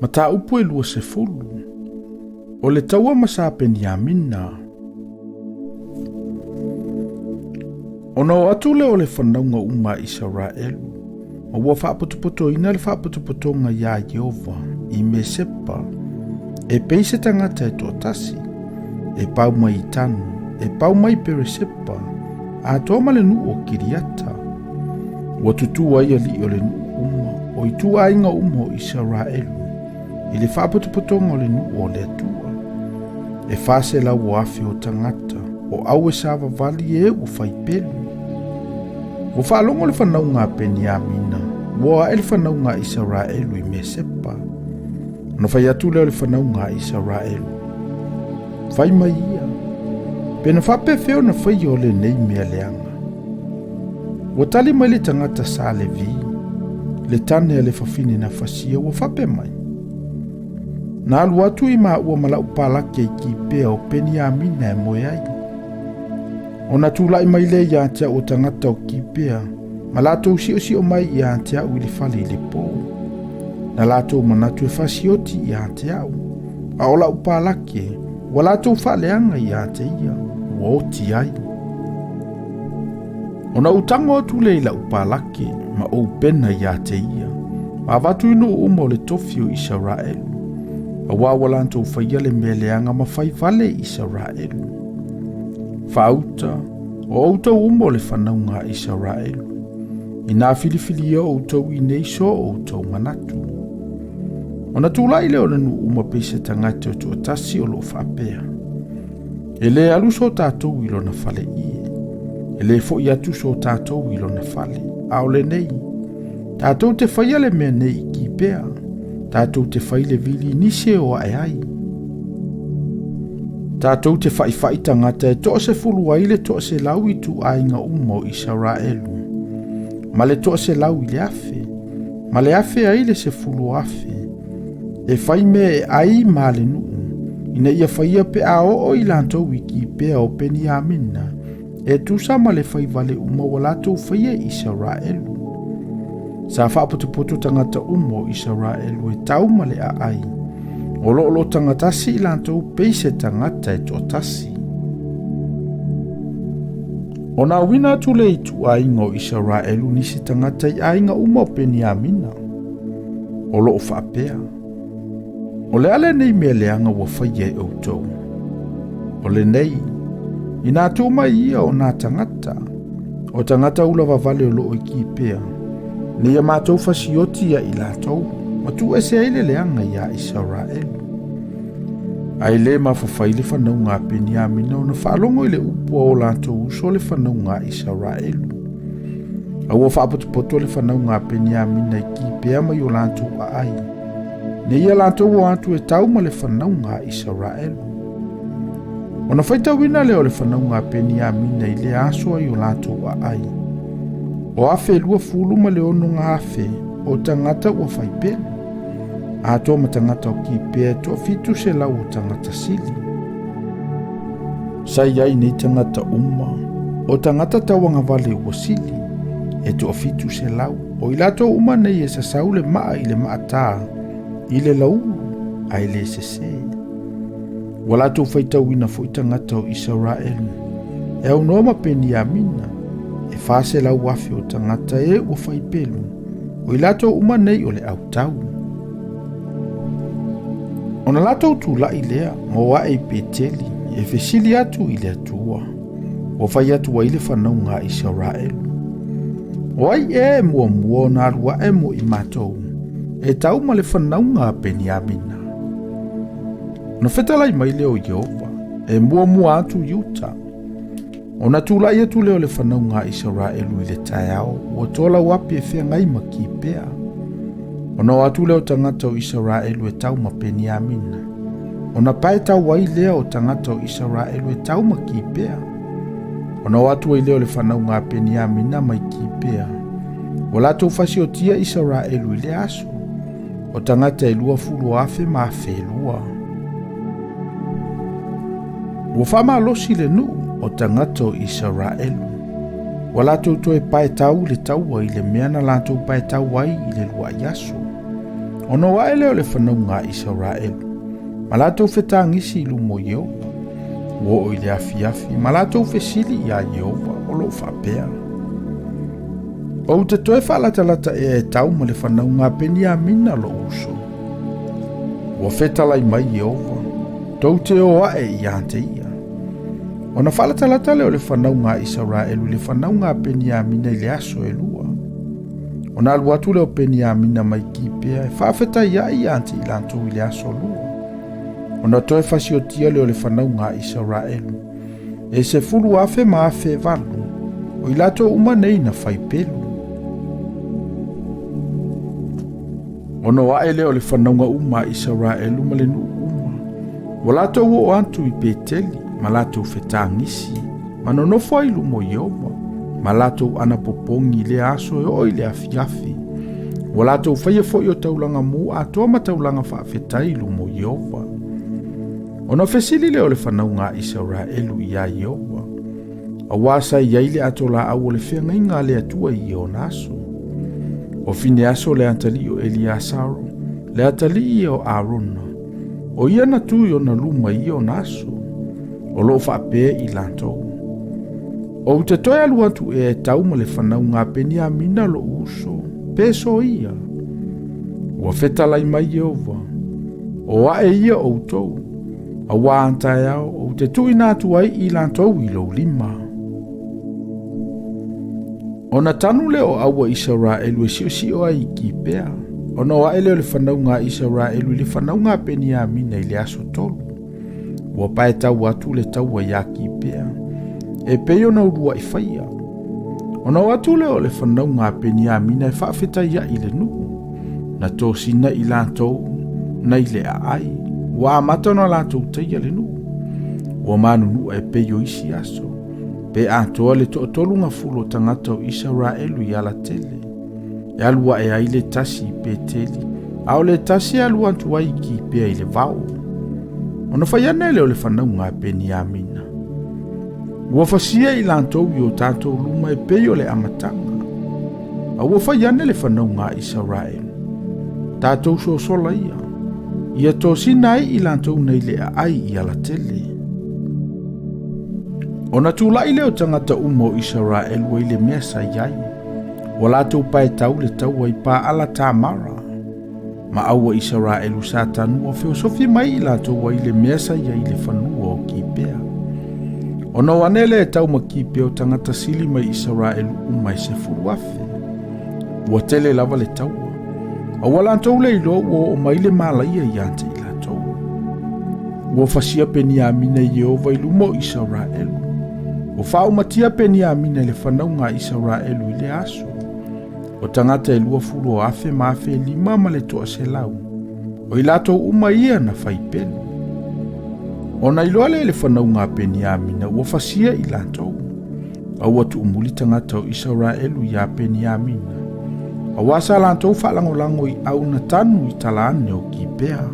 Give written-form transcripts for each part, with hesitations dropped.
Mataupu e 20. O le taua ma Sa Peniamina. Ona o atu lea o le fanauga uma a Isaraelu, ma ua faapotopotoina le faapotopotoga iā Ieova i Mesepa, e pei se tagata e toatasi, e pau mai i Tanu, e pau mai i Peresepa, atoa ma le nuu o Kiriata. Ua tutū ai alii o le nuu uma, o ituaiga uma o Isaraelu, i le faapotopotoga o le nuu o le Atua. E 400,000 o tagata, o au e savavali e ua fai pelu. Ua faalogo le fanauga a Peniamina, ua ae le fanauga a Isaraelu i Mesepa. Ona fai atu lea o le fanauga a Isaraelu, Fai mai ia, pe na faapefea ona faia o lenei mea leaga. Ua tali mai le tagata sa Levi, le tane a le fafine na fasia, ua faapea mai, Na alu atu i maua ma lau palake i Kipea o Peniamina e moe ai. Ona tulai mai lea ia te au o tagata o Kipea, ma latou siosio mai ia te au i le fale i le pō. Na latou manatu e fasioti ia te au, a o lau palake, ua latou faaleaga ia te ia, ua oti ai. Ona ou tago atu lea i lau palake ma ou pena ia te ia, ma avatu i nuu uma o le tofi o Isaraelu, auā ua latou faia le mea leaga ma fai vale i Isaraelu. Faauta, o outou uma o le fanauga a Isaraelu, inā filifilia outou i nei so outou manatu. Ona tulai lea o le nuu uma pei se tagata e toatasi o loo faapea, E le alu so tatou i lona fale ie, e le foi atu so tatou i lona fale, a o lenei, tatou te faia le mea nei i Kipea, tatou te fai le vili nisi e o ae ai. Tatou te faifai tagata e toasefulu ai le toaselau i ituaiga uma o Isaraelu, ma le toaselau i le afe, ma le afe ai le sefulu afe, e fai mea e ai ma le nuu, ina ia faia pe a oo i latou i Kipea o Peniamina, e tusa ma le fai vale uma ua latou faia i Isaraelu. Sa faapotopoto tagata uma o Isaraelu e tau ma le aai, o loo tagatasi i latou pei se tagata e toatasi. Ona auina atu lea i ituaiga o Isaraelu nisi tagata i aiga uma o Peniamina, o loo faapea, O le a lenei mea leaga ua faia e outou? O lenei, inā tuu mai ia o nā tagata, o tagata ulavavale o loo i Kipea, ina ia matou fasioti ia i latou, ma tuuese ai le leaga iā Isaraelu. Ae le mafafai le fanauga a Peniamina ona faalogo i le upu a o latou uso le fanauga a Isaraelu. A ua faapotopoto le fanauga a Peniamina i Kipea mai o latou aai, ne ia latou o atu e tau ma le fanauga a Isaraelu. Ona faitauina lea o le fanauga a Peniamina i lea aso ai o latou aai, o 1026,000 o tagata ua fai pelu, atoa ma tagata o Kipea e 1,700 o tagata sili. Sa i ai nei tagata uma, o tagata tauagavale ua sili, e 1,700, o i latou uma nei e sasau le maa i le maatā, i le laulu, ae le sesē. Ua latou faitauina foi tagata o Isaraelu, e aunoa ma Peniamina, e 400,000 o tagata e ua fai pelu, o i latou uma nei o le autau. Ona latou tulai lea ma o ae i Peteli e fesili atu i le Atua, ua fai atu ai le fanauga a Isaraelu, O ai ea e muamua ona alu ae mo i matou, e tau ma le fanauga a Peniamina? Ona fetalai mai lea o Ieova, e muamua atu Iuta. Ona tulai atu lea o le fanauga a Isaraelu i le taeao, ua tolau api e feagai ma Kipea. Ona o atu lea o tagata o Isaraelu e tau ma Peniamina. Ona pae tau ai lea o tagata o Isaraelu e tau ma Kipea. Ona o atu ai lea o le fanauga a Peniamina mai Kipea. Ua latou fasiotia Isaraelu i lea aso, o tagata e 20,000 ma 2,000. Ua faamalosi le nuu o tagata o Isaraelu. Ua latou toe paetau le taua i le mea na latou paetau ai i le luai aso. Ona o aʻe lea o le fanauga a Isaraelu, ma latou fetagisi i luma o Ieova. Ua oo i le afiafi, ma latou fesili iā Ieova o lo o faapea, Ou te toe faalatalata ea e tau ma le fanauga a Peniamina lou uso? Ua fetalai mai Ieova, Tou te o aʻe iā te ia. Ona faalatalata lea o le fanauga a Isaraelu i le fanauga a Peniamina i le aso e lua. Ona alu atu lea o Peniamina mai Kipea e faafetaiaʻi iā te i latou i le aso lua. Ona toe fasiotia lea o le fanauga a Isaraelu, e 10,000 ma 8,000, o i latou uma nei na fai pelu. Ona o aʻe lea o le fanauga uma a Isaraelu ma le nuu uma, ua latou oo atu i Peteli ma latou fetagisi, ma nonofo ai i luma o Ieova, ma latou anapopogi i lea aso e oo i le afiafi. Ua latou faia foi o taulaga mu atoa ma taulaga faafetai i luma o Ieova. Ona fesili lea o le fanauga a Isaraelu iā Ieova, auā sa i ai le ato laau o le feagaiga a le Atua i ia ona aso. O Fineaso le atalii o Eliasaro, le atalii ia o Arona, o ia na tu i ona luma i ia ona aso, o lo o faapea i latou, Ou te toe alu atu ea e tau ma le fanauga a Peniamina lou uso, pe soia. Ua fetalai mai Ieova, O aʻe ia outou, auā a taeao ou te tuuina atu ai i latou i lou lima. Ona tanu lea o aua Isaraelu e siosio ai i Kipea, ona o aʻe lea o le fanauga a Isaraelu i le fanauga a Peniamina i le aso tolu. Ua paetau atu le taua iā Kipea, e pei ona uluaʻi faia. Ona o atu lea o le fanauga a Peniamina e faafetaiaʻi i le nuu, na tosina i latou nai le aai, ua amata ona latou taia le nuu. Ua manunua e pei o isi aso, pe atoa le toatolu gafulu o tagata o Isaraelu i alatele, e alu aʻe ai le tasi i Peteli, a o le tasi e alu atu ai i Kipea i le vao. Ona fai ane lea o le fanauga a Peniamina, Ua fasia i latou i o tatou luma e pei o le amataga, a ua fai ane le fanauga a Isaraelu, tatou sosola ia, ia tosina ai i latou nei le aai i alatele. Ona tulai lea o tagata uma o Isaraelu ai le mea sa i ai, ua latou paetau le taua i Paala Tamara, ma aua Isaraelu sa tanu ua feosofi mai i latou ai le mea sa i ai i le fanua o Kipea. Ona o ane lea e tau ma Kipea o tagata sili mai Isaraelu uma e 10,000. Ua tele lava le taua. A ua latou le iloa ua oo mai le malaia ia te i latou. Ua fasia Peniamina i Ieova i luma o Isaraelu. Ua faaumatia Peniamina i le fanauga a Isaraelu i lea aso. O tagata e 20,000 ma 5,000 ma le 100, o i latou uma ia na fai pelu. Ona iloa lea i le fanauga a Peniamina ua fasia i latou, a ua tuumuli tagata o Isaraelu iā Peniamina, auā sa latou faalagolago i au na tanu i tala ane o Kipea.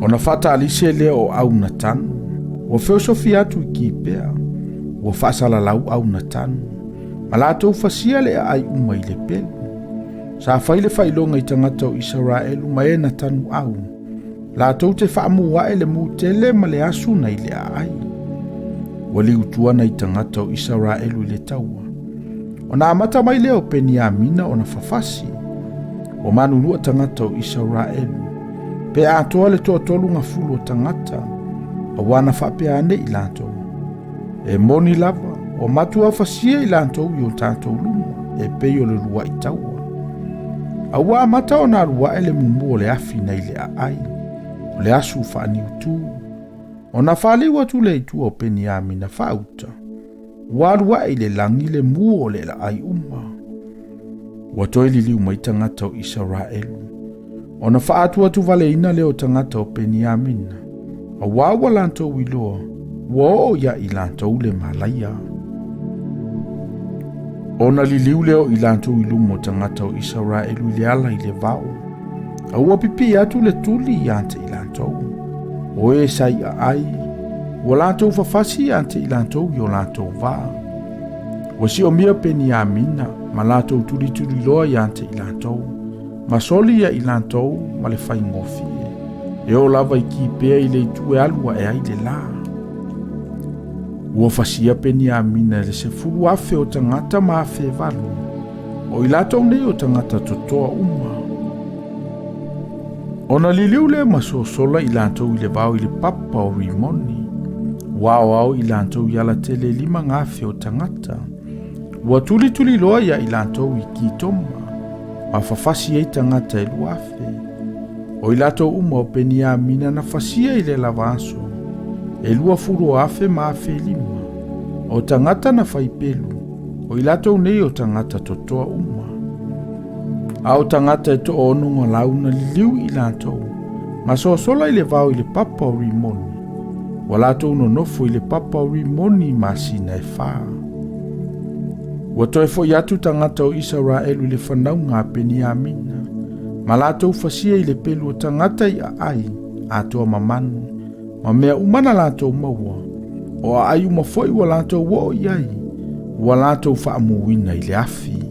Ona faatalise lea o au na tanu, ua feosofia atu i Kipea, ua faasalalau au na tanu, ma latou fasia le aai uma i le pelu. Sa fai le faailoga i tagata o Isaraelu ma e na tanu au, latou te faamu ae le mu tele ma le asu nai le aai. Ua liutua nai tagata o Isaraelu i le taua. Ona amata mai lea o Peniamina ona fafasi. Ua manunua tagata o Isaraelu, pe atoa le toatolu gafulu o tagata, auā na faapea ane i latou, E moni lava, ua matua fasia i latou i o tatou luma, e pei o le luaʻi taua. A ua amata ona alu aʻe le mumu o le afi nai le aai, o le asu faaniutu. Ona faliu atu lea i tua o Peniamina faauta, ua alu aʻe i le lagi le mu o le laai uma. Ua toe liliu mai tagata o Isaraelu, ona faaatuatuvaleina lea o tagata o Peniamina, auā ua latou iloa, ua oo iā i latou le malaia. Ona liliu lea o i latou i luma o tagata o Isaraelu i le ala i le vao, a ua pipii atu le tuli ia te i latou. O e sa i aai, ua latou fafasi ia te i latou i o latou vā. Ua siomia Peniamina, Ma latou tulituliloa ia te i latou, ma soli ia i latou ma le faigofie, e oo lava i Kipea i le itu e alu ae ai le lā. Ua fasia Peniamina e le 10,000 o tagata ma 1800, o i latou nei o tagata totoa uma. Ona liliu lea ma sosola i latou i le vao i le papa o Rimoni, ua aoao i latou i alatele e 5,000 o tagata. Ua tulituliloa ia i latou i Kitoma, ma fafasi ai tagata e 2,000. O i latou uma o Peniamina na fasia i le lava aso, e 20,000 ma 1500. O tagata na fai pelu, o i latou nei o tagata totoa uma. A o tagata e 600 na liliu i latou, ma sosola i le vao i le papa o Rimoni. Ua latou nonofo i le papa o Rimoni i masina e 4. Ua toe foi atu tagata o Isaraelu i le fanauga a Peniamina, ma latou fasia i le pelu o tagata i aai atoa ma manu, ma mea uma na latou maua, o aai uma foi ua latou oo i ai, ua latou faamuina i le afi.